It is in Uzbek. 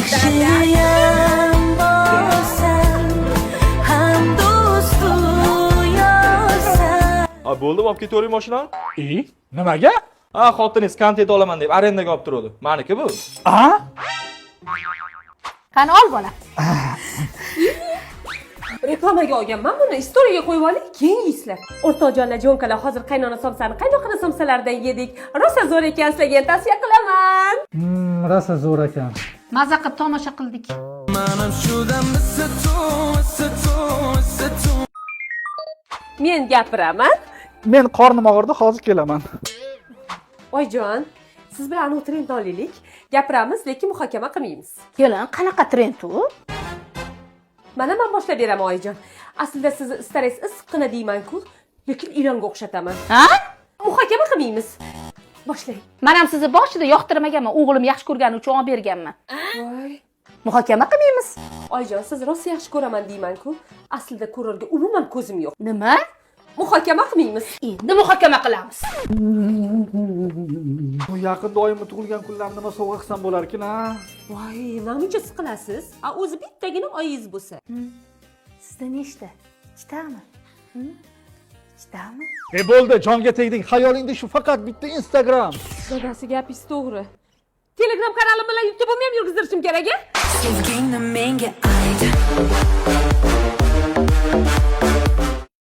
Yaxshiyam bo'lsam, ham do'stu yorsan. Ha, bo'ldimi, olib ketavering mashinani. E, nimaga? Ha, xotiningiz kontent olaman deb arendaga olib turadi. Maniki bu. A? Qani, ol, bola. Reklamaga olganman buni, istoriyaga qo'yib oling, keyin yeysizlar. O'rtoqjonlar, jonkalar, hozir qaynona somsani qaynoqona somsalaridan yedik. Rosa zo'r ekan, sizlarga ham tavsiya qilaman. Rosa zo'r ekan. Maza qilib tomosha qildik. Manam shu dam isitu, isitu, isitu. Men gapiraman. Men qornim og'ridi, hozir kelaman. Oyijon, siz bilan anavi trendni olaylik. Gapiramiz, lekin muhokama qilmaymiz. Kelin, qanaqa trend u? Mana, man boshlab beraman, oyijon. Aslida sizni istarangiz issiqqina deyman-ku, lekin ilonga o'xshataman. Ha? Muhokama qilmaymiz. Boshlang. Man ham sizni boshida yoqtirmaganman, o'g'lim yaxshi ko'rgani uchun olib berganman. Voy. Muhokama qilmaymiz. Oyijon, siz rosa yaxshi ko'raman deyman-ku, aslida ko'rarga umuman ko'zim yo'q. Nima? Muhokama qilmaymiz. Endi muhokama qilamiz. Bu yaqinda oyimni tug'ilgan kunlarini nima sovg'a qilsam bo'larkin, a? Voy, namuncha siqilasiz? A, o'zi bittagina oyingiz bo'lsa. Sizda nechta? Ikkitami? Ikkitami? E, bo'ldi, jonga tegding. Xayolingda shu faqat bitta Instagram. Dadasi, gapingiz to'g'ri. Telegram kanalim bilan YouTube'imni ham yurgizdirishim kerak, a? Sevgingni menga ayt.